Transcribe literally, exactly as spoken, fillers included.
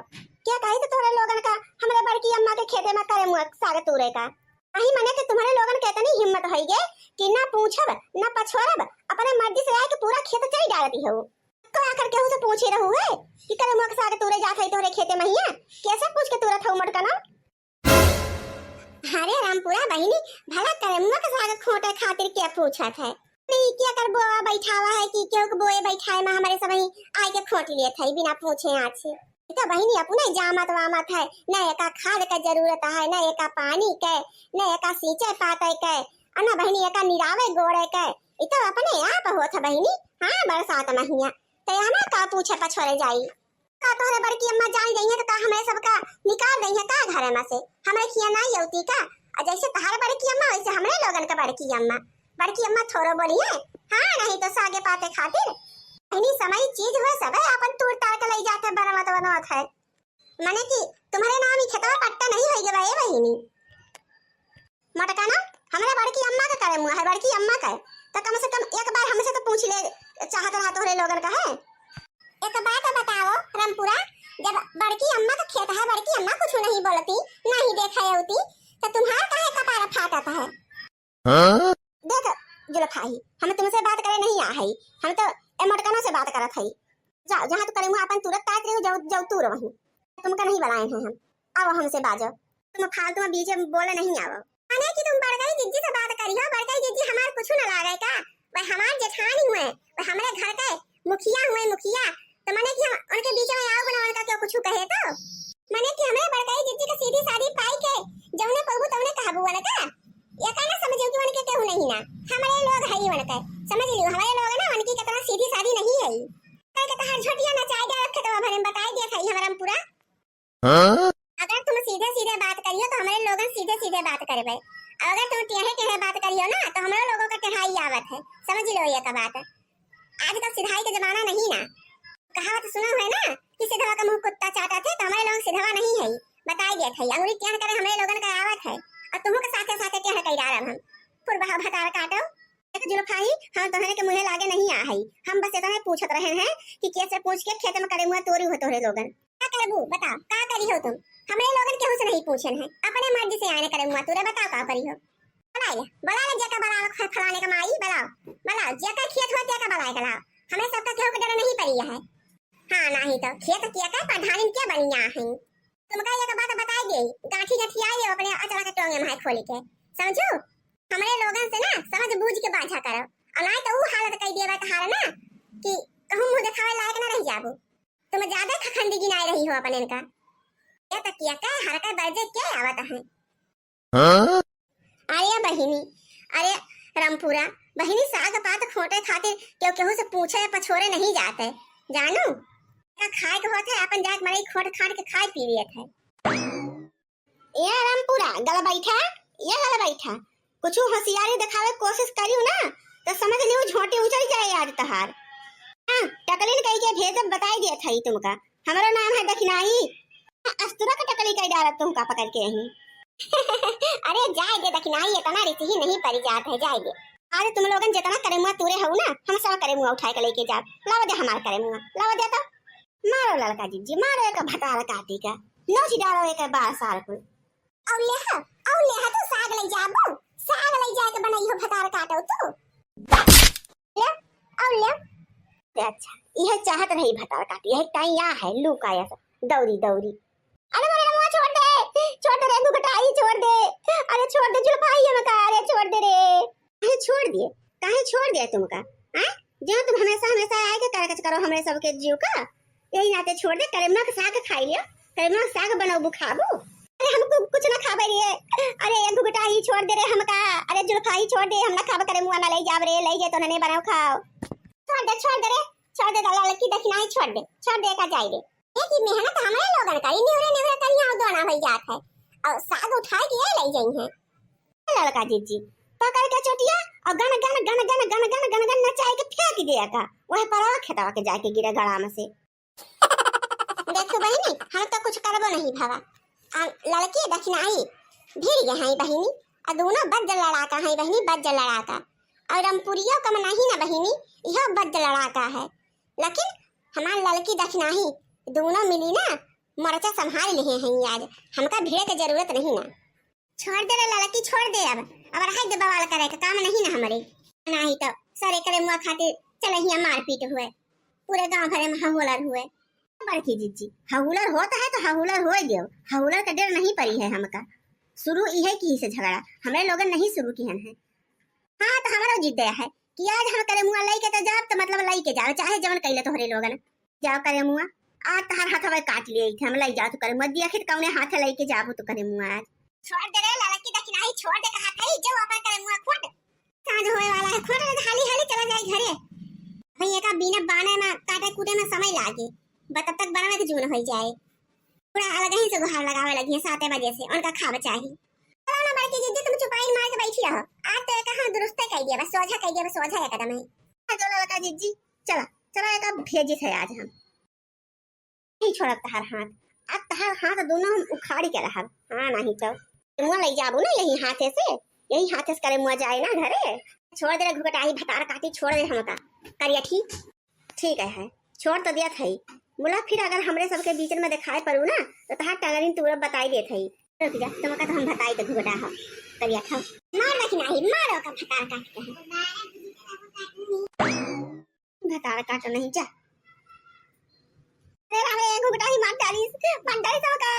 क्या कही तो तोहरे लोगन का हमरे बड़की अम्मा के खेते में करेमुआ साग तूरे का? अही मने कि तुम्हरे लोगन के इतनी हिम्मत होई गे कि ना पूछब, ना पछोरब, अपने मर्जी से आए के पूरा खेत चरी डालती हो। तो आखिर केहू से पूछी रहू है कि करेमुआ के साग तूरे जात है तोहरे खेते में हिया? कैसे पूछ के तूरत हो मोटकनो? अरे रामपुरा बहिनी, भला करेमुआ के साग खोटे खातिर के पूछत है? नहीं, के कर बोआ बैठावा है कि केहू के बोए बैठाए में हमरे सबही आए के खोट लेत है बिना पूछे आछे। ई तो बहिनी अपने जामत वामत है, न एका खाद के जरूरत है, न एका पानी के, न एका सींचे पाते के, और न बहिनी एका निरावे गोड़े के। ई तो अपने आप होत है बहिनी। हाँ, बरसात महिया ते हमें का पूछे पछोरे जाई? का तोहरे बड़की अम्मा जान गई है तो का हमरे सबका निकाल गई है का घरे में से? हमरे खिया ना अउती का? और जैसे तोहरे बड़की अम्मा वैसे हमरे लोगन का बड़की अम्मा। बड़की अम्मा थोड़ो बोली है, हाँ, नहीं तो सागे पाते खातिर। इन्हीं समय चीज हुए सब है, अपन तूर तार के ले जाते बनवत बनवत है। मने कि तुम्हरे नाम ही खेतवा पट्टा नहीं होई गवा ए बहिनी। मोटका ना, हमरे बड़की अम्मा का करेमुआ है, बड़की अम्मा का। तो कम से कम एक बार हमसे तो पूछ ले, चाहत रहा तोहरे लोगन का है। एक बात बताओ रामपुरा, जब बड़की अम्मा का खेत है, बड़की अम्मा कुछ नहीं बोलती, नहीं देखा अउती, तो तुम्हार काहे कपार फाटत है? हाँ? देख जुलफाही, हम तुमसे बात करे नहीं आ है, हम तो ए मोटकनों से बात करत है। जाओ, जहाँ तू करेमुआ अपन तुरत काट रही हो, जाओ, जाओ तू रहो वहीं। तुमका नहीं बुलाए हैं हम, आओ हमसे बाजो। तुम फालतू में बीच में बोले नहीं आओ। माने कि तुम बड़कई जिज्जी से बात करी हो, बड़कई जिज्जी हमार कुछ न लागे का? वह हमार जेठानी हुए, वह हमरे घर के मुखिया हुए, मुखिया। तो माने कि हम उनके बीच में आओ ना, उनका क्यों कुछ कहे तो? माने कि हमरे बड़कई जिज्जी का सीधी सादी पाई के जौने कहबू तौने कहबू ना का? ये का ना समझो कि उनके केहू नहीं ना, हमरे लोग है उनके। समझ लियो, हमरे लोग ना उनकी कितना सीधी सादी नहीं है। कह के तहार झोटिया नचाई दे रखे तो भरे में बताई दिया था हमारा पूरा। हाँ? अगर तुम सीधे सीधे बात करियो तो हमरे लोगन सीधे सीधे बात करबे, और अगर तुम टेढ़े टेढ़े बात करियो ना तो हमरे लोगों का टेढ़ाई आवत है, समझ लो ये का बात। आजकल सिधाई का जमाना नहीं ना, कहावत सुना है ना कि सिधवा का मुंह कुत्ता चाटत है, तो हमरे लोगन सिधवा नहीं है, बताई देत है, अंगुरी टेढ़ करे हमरे लोगन का आवत है, और तुमों के साथे साथे टेढ़ कई डालब हम। फुरबहा भतार काटो। देख जुल्फाही, हम तोहरे के मुँहे लागे नहीं आ हई, हम बस इतना पूछत रहे हैं कि कैसे पूछ के खेत में करेमुआ तोरी हो तोहरे लोगन। का करबू बताओ, का करी हो तुम? हमरे लोगन केहू से नहीं पूछन है, अपने मर्जी से आए न करेमुआ तोरे, बताओ का करी हो? बुला ले, बुला ले जेका बुलावे ख-, फलाने का माई, बुलाओ, बुलाओ, जेका खेत हो तेका बुलाए के लाओ, हमें सबका केहू के डर नहीं पड़ी है। हाँ, नहीं तो खेत किया का प्रधानिन क्या बनिया है? तुमका एक बात बताई दे, गांठी गठियाई ले अपने अचरा के टोंगे में खोल के, समझू? हमरे लोगन से ना समझ बूझ के बाझा करो, और नहीं तो ऊ हालत कई देबा तहार ना कि कहूँ मुंह दिखावे लायक ना रह जाबू। तुम ज्यादा खखंडी गिनाए रही हो अपन इनका। ये तो किया का हरका बरजे के आवत है। हाँ? अरे बहिनी, अरे रामपुरा, बहिनी साग पात खोटे खातिर केहू केहू से पूछे या पछोरे नहीं जाते, जानू? का खाए के होत है, अपन जाके मड़ई खोट खाट के खाए पी लेत है। ए रामपुरा, गल बैठा, ए गल बैठा, कुछ होशियारी दिखावे के कोशिश करियो ना, तो समझ लियो झोंटी उचल जाए आज तहार। हाँ, टकलिन कही के भेजब, बताई देत हई तुमका। हमरो नाम है दखिनाही। अस्तुरा के टकली कई डारत तुमका पकड़ के यहीं। अरे जाए दे दखिनाही, इतना रिसही नहीं परी जात है, जाए दे। अरे तुम लोगन जितना करेमुआ तूरे हऊ ना, हम सब करेमुआ उठाए के लेके जाब। लावा दे हमार करेमुआ, लावा दे तो। मारो ललका जिज्जी, मारो एक भतार काटी का, नोच डालो एक बार सार को। औ लेहा, औ लेहा तू साग लई जाबू, साग लई जाके बनई हो भतार काटो तू। ले, औ ले। अच्छा, यह चाहत रही भतार काटी, यह टाइम या है, लू का या सब, दौरी, दौरी। अरे मोरे रमुआ छोड़ दे, छोड़ दे रे, दुगटाई छोड़ दे, अरे छोड़ दे जुल्फाई हमका, अरे छोड़ दे रे। काहे छोड़ दिए, काहे छोड़ दिया तुमका? हैं? जो तुम हमेशा, हमेशा आए के करकच करो हमरे सबके जीव का, यही नाते छोड़ दे, करेमुआ के साग खाई लियो, करेमुआ के साग बनाबू खाबू। अरे हमको कुछ ना खाबे रे, अरे एक घुघटा ही छोड़ दे रे हमका, अरे जुल्फा ही छोड़ दे, हम ना खाबे करेमुआ ना ले जाब रे, ले जाए तो ना बनाओ खाओ। छोड़ दे, छोड़ दे रे, छोड़ दे, ललकी दखिनाही छोड़ दे, छोड़ दे का जाए रे। ये की मेहनत हमरे लोगन का, ई निहुरे निहुरे करिया दोना होई जात है, और साग उठाए के ये ले जाई है। ललका जिज्जी पकड़ के चोटिया और गन गन गन गन गन गन गन गन नचाए के फेंक दिया का, वह परवा खेतवा के जाके गिरे गड़ा में से। देखो बहिनी, हम तो कुछ करबो नहीं भवा। आ ललकी दखिनाई भिड़ गए हैं बहिनी, आ दोनों बज्ज लड़ाका हैं बहिनी, बज्ज लड़ाका। और रमपुरियो कम नहीं ना बहिनी, यह बज्ज लड़ाका है। लेकिन हमार ललकी दखिनाई दोनों मिली ना, मरचा संभाल लिहे हैं आज, हमका भिड़े के जरूरत नहीं ना। छोड़ दे रे ललकी, छोड़ दे अब, अब रहे दे बवाल करे के काम नहीं ना हमरे। नहीं तो सरे करे मुआ खातिर चले हिया मारपीट हुए, पूरे गांव भरे में हहुलर हुए। बड़की जिज्जी, हहुलर होत है तो हहुलर होए देव, हहुलर का डर नहीं परी है हमका। शुरू इहे की से झगड़ा, हमरे लोगन नहीं शुरू किहन है। हाँ, तो हमरो जिद है कि आज हम करे मुआ लई के तो जाब, तो मतलब लई के जाओ, चाहे जवन कैले तोहरे लोगन। जाओ करे मुआ, आज तहार हाथवा काट लिए थे, हम लई जाओ तो करे मुआ, दिया खित कौने हाथे लई के जाबो तो करे मुआ आज। छोड़ दे रे ललकी, दखिनाही छोड़ दे कहा थई, जो अपन करे मुआ खोट। साँझ होए वाला है, खोट रे, हाली हाली चला जाए घरे। भई एका बिना बाने में काटे कूटे में समय लागे, बा तब तक बनवे के जून होई जाए। पूरा अलग ही से गुहार लगावे लगी है साते बजे से, उनका खावे चाही। चलो ना बड़की जिज्जी, तुम चुपाई मार के बैठी रहो, आज तो एका हम दुरुस्ते कह दिया, बस सोझा कह दिया, बस सोझा एकदम है। हाँ, चलो ललका जिज्जी, चला चला, एका भेजी थे आज हम। नहीं छोड़ब तहार हाथ, आज तहार हाथ दोनों हम उखाड़ी के रहब। हाँ, नहीं तो मुआ लई जाबू ना यही हाथे से, यही हाथे से करे मुआ जाए ना घरे। छोड़ दे रे घुघटाही भतार काटी, छोड़ दे हमका। करिया ठीक, ठीक है, है, छोड़ तो दिया थई। मुला फिर अगर हमरे सबके बीच में दिखाई पड़ू ना, तो तहार टंगरिन तूरब बताई देत हई। रुक जा, तुमका तो हम बताई दे घुघटा हो। करिया था, मार दखिनाही, मारो का भतार काट के। भतार काटो नहीं जा। अरे राम रे, घुघटा ही मार डालिस, मार डालिस हमका।